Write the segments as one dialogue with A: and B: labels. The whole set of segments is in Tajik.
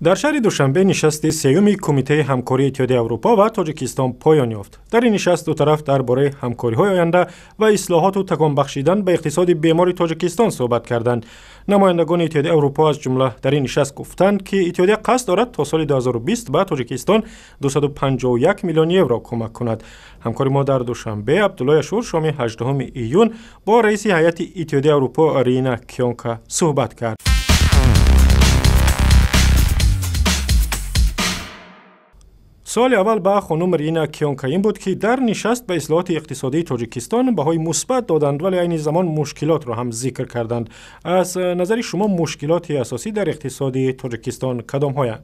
A: Дар шаҳри Душанбе нишасти сеюми Кумитаи ҳамкории Иттиҳоди Аврупо ва Тоҷикистон поён ёфт. Дар ин нишаст ду тараф дар бораи ҳамкориҳои оянда ва ислоҳоту такон бахшидан ба иқтисоди бемори Тоҷикистон суҳбат карданд. Намояндагони Иттиҳоди Аврупо аз ҷумла дар ин нишаст гуфтанд, ки иттиҳодия қасд дорад то соли 2020 ба Тоҷикистон 251 миллион евро кӯмак кунад. Ҳамкори мо дар Душанбе Абдуллои Ашур шоми 18 июн бо раиси ҳайати Иттиҳоди Аврупо Рина Кионка суҳбат кард. Суоли аввал ба хонум Рина Кионка ин буд, ки дар нишаст ба ислоҳоти иқтисодии Тоҷикистон баҳои мусбат доданд, вале айни замон мушкилотро ҳам зикр карданд. Аз назари шумо мушкилоти асосӣ дар иқтисоди Тоҷикистон кадомҳоянд?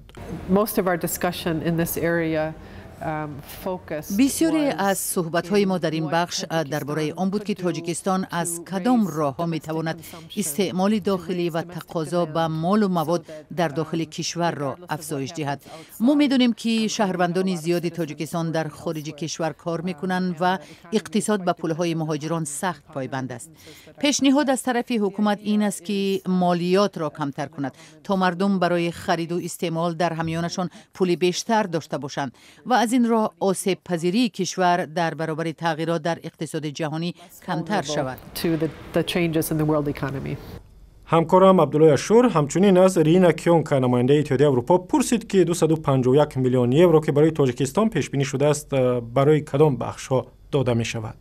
B: Бисёре аз суҳбатҳои мо дар ин бахш дар бораи он буд, ки Тоҷикистон аз кадом роҳҳо метавонад истеъмоли дохилӣ ва тақозо ба молу мавод дар дохили кишварро афзоиш диҳад. Мо медонем, ки шаҳрвандони зиёди Тоҷикистон дар хориҷи кишвар кор мекунанд ва иқтисод ба пулҳои муҳоҷирон сахт пойбанд аст. Пешниҳод аз тарафи ҳукумат ин аст, ки молиётро камтар кунад, то мардум барои хариду истеъмол дар ҳамёнашон пули бештар дошта бошанд ва аз ин роҳ осебпазирии кишвар дар баробари тағйирот дар иқтисоди ҷаҳонӣ камтар шавад.
A: Ҳамкорам Абдуллои Ашур ҳамчунин аз Рина Кионка, намояндаи Иттиҳоди Аврупо, пурсид, ки 251 миллион евро, ки барои Тоҷикистон пешбинӣ шудааст, барои кадом бахшҳо дода мешавад.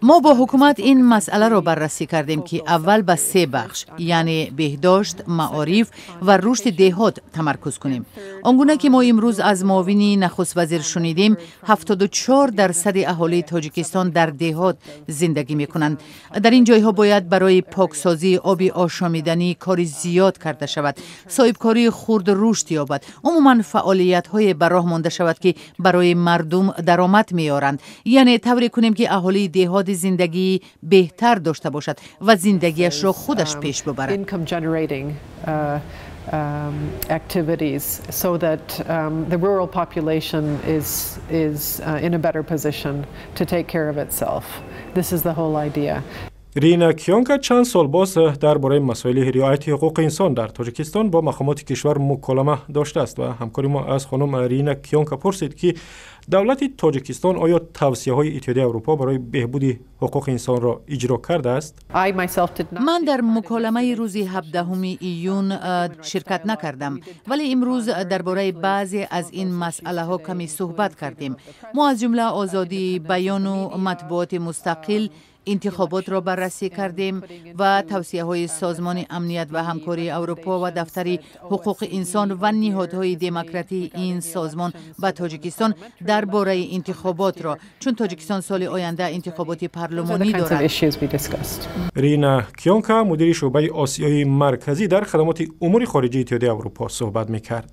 B: Мо бо ҳукумат ин масъаларо баррасӣ кардем, ки аввал ба се бахш, яъне беҳдошт, маориф ва рушди деҳот тамаркуз кунем. Он гуна ки мо имрӯз аз муовини нахуствазир шунидем, 74% аҳолии Тоҷикистон дар деҳот зиндагӣ мекунанд. Дар ин ҷойҳо бояд барои поксозии оби ошомиданӣ кори зиёд карда шавад, соҳибкории хурд рушд ёбад, умуман фаъолиятҳое ба роҳ монда шавад, ки барои мардум даромад меоранд, яъне тавре кунем, ки аҳолии деҳоти зиндагии беҳтар дошта бошад ва зиндагиашро худаш пеш бубарад.
C: Activities so that the rural population is in a better position to take care of itself. This is the whole idea.
A: Рина Кионка чанд сол боз дар бораи масоили риояти ҳуқуқи инсон дар Тоҷикистон бо мақомоти кишвар муколама доштааст ва ҳамкори мо аз хонум Рина Кионка пурсид, ки давлати Тоҷикистон оё тавсияҳои Иттиҳоди Аврупо барои беҳбуди ҳуқуқи инсонро иҷро кардааст.
B: Ман дар муколамаи рӯзи 17 июн ширкат накардам, вале имрӯз дар бораи баъзе аз ин масъалаҳо каме суҳбат кардем. Мо аз ҷумла озодии баёну матбуоти мустақил, интихоботро баррасӣ кардем ва тавсияҳои Созмони амният ва ҳамкории Аврупо ва дафтари ҳуқуқи инсон ва ниҳодҳои демократии ин созмон ба Тоҷикистон дар бораи интихоботро, чун Тоҷикистон соли оянда интихоботи парлумонӣ дорад.
A: Рина Кионка, мудири шӯъбаи Осиёи Марказӣ дар хадамоти умури хориҷии Иттиҳоди Аврупо, суҳбат мекард.